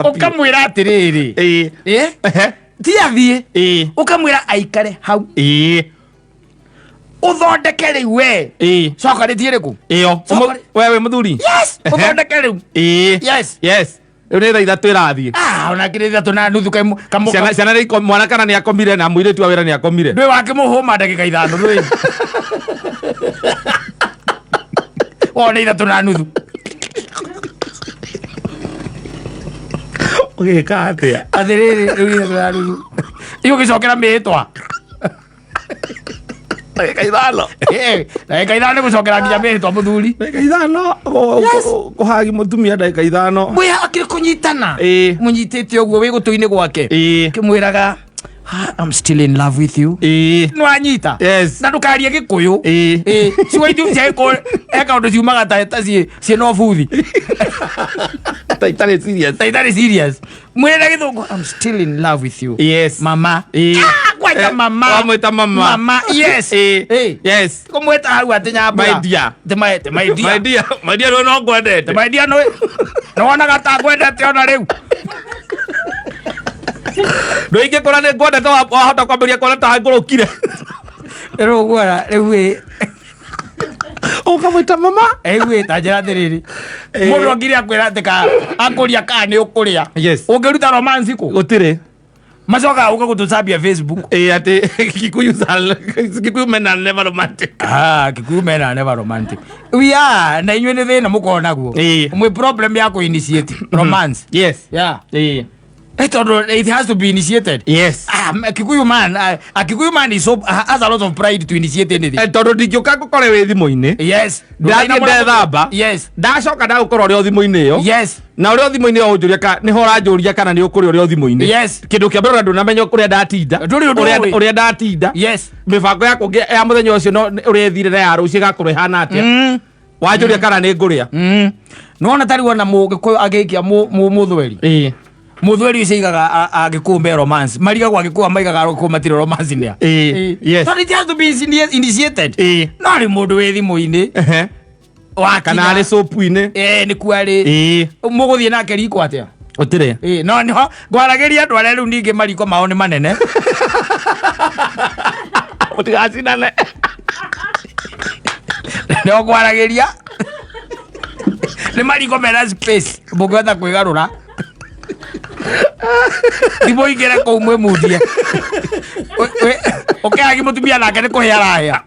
Ũkamwĩra atĩrĩrĩ, Ĩĩ. Eh? Ehe. Ti athiĩ. Ĩĩ. Ũkamwĩra aikare hau. Ĩĩ. Ũthondeke rĩu we. Ĩĩ. Coka rĩthiĩ rĩkũ? Ĩyo. Coka We wĩ mũthuri. Yes, Ehe. ũthondeke rĩu. Ĩĩ. Yes. Yes. Rĩu nĩ thaa 3 ĩrathiĩ. Ah, ona kĩrĩ 3:30 kaimu kamu. Ciana nĩ mwana kana nĩ akomire na mũirĩtu wa wĩra nĩ akomire. Ndwĩ wakĩmũhũma ndagĩka 5 ndwĩ. Wona 3:30. Ũgĩka atĩa? Atĩrĩrĩ, rĩu 3:30. Igũgĩcokera mĩhĩtwa. Ndagĩka 5. Eh, ndagĩka 5 nĩ gũcokera nginya mĩhĩtwa mũthuri. Ndagĩka 5. Yes. Kũhagi mũtumia ndagĩka 5. Mwĩ hakiri kũnyitana. Ĩĩ. Mũnyitĩte ũguo wĩ gũtũ-inĩ gwake. Ĩĩ. Kĩmwĩraga, "Ah, I'm still in love with you." Ĩĩ. Nĩwanyita? Yes. Na ndũkarie Gĩkũyũ. Ĩĩ. Ĩĩ. Ciugo ithu cia Gĩkũyũ he kaũndũ ciumaga ta ciĩ na ũbuthi. Ta itarĩ serious. Ta itarĩ serious. Mwĩre na Gĩthũngũ, "I'm still in love with you." Yes. Mama. Ĩĩ. Ah, kwanja mama. Wamwĩta mama. Mama, yes. Ĩĩ. Ĩĩ. Yes. Kũmwĩta hau atĩ nyambura. My dear. Atĩ my dear. My dear, my dear, no ngwendete. My dear, nĩwonaga ta ngwendete ona rĩu. Ndũingĩkora nĩ ngwendete wahota kwambĩrĩria kuona ta ngũrũkire. Rĩu ũguona, rĩu ĩ. Ũkamwĩta mama. Rĩu ĩ, ta njĩra atĩrĩrĩ. Mũndũ angire akwĩra atĩ akũria kana nĩ ũkũrĩa. Yes. Ũngĩruta romance kũ? Gũtirĩ. Macokaga gũka gũtũcambia Facebook. Ĩĩ, atĩ Kikuyu men are never romantic. Ah, Kikuyu men are never romantic. We are, na inyuĩ nĩ thĩna mũkoragwo naguo. Ĩĩ. Mwĩ problem ya kũ initiate romance. Yes. Yeah. Ĩĩ. Tondũ it has to be initiated. Yes. Ah, a Kikuyu man, a Kikuyu man is so, has a lot of pride to initiate anything. Tondũ ndingĩũka ngũkore wĩ thimũ-inĩ. Yes. Ndathiĩ ndethamba. Yes. Ndacoka ndagũkora ũrĩ o thimũ-inĩ ĩyo. Yes. Na ũrĩ o thimũ-inĩ ĩyo ũnjũria nĩho ũranjũria kana nĩ ũkũrĩa ũrĩ o thimũ-inĩ. Yes. Kĩndũ kĩa mbere ona ndũnamenya kũrĩa ndatinda. Ndũrĩ ũndũ ũĩ. Ũrĩa ndatinda. Yes. Mĩbango yakwa ya mũthenya ũcio no ũrĩa ĩthire na ya rũciũ ĩgakorwo ĩhana atĩa. Wanjũria kana nĩ ngũrĩa. Nĩwona tarĩu ona Mũgĩkũyũ agĩikia mũthweri. Ĩĩ. Mũthweri ũcio aigaga Agĩkũyũ me romance. Marigagwo Agĩkũyũ maigaga Agĩkũyũ matirĩ romance nĩa. Ĩĩ. Yes. Tondũ it has to be initiated. Ĩĩ. No arĩ mũndũ wĩ thimũ-inĩ. Ehe. Wakinya. Kana arĩ soap-inĩ. Ĩĩ, nĩkuo arĩ. Ĩĩ. Mũgũthiĩ nake riko atĩa? Gũtirĩ. Ĩĩ, no nĩho ngwaragĩria andũ arĩa rĩu ningĩ mariko mao nĩ manene. Mũtigacinane. Nĩho ngwaragĩria. Nĩ mariko mena space mũngĩhota kwĩgarũra. Ti mũingĩre kũu mwĩmundie. Ũkĩhagi mũtumia nake nĩ kũhĩa arahĩa.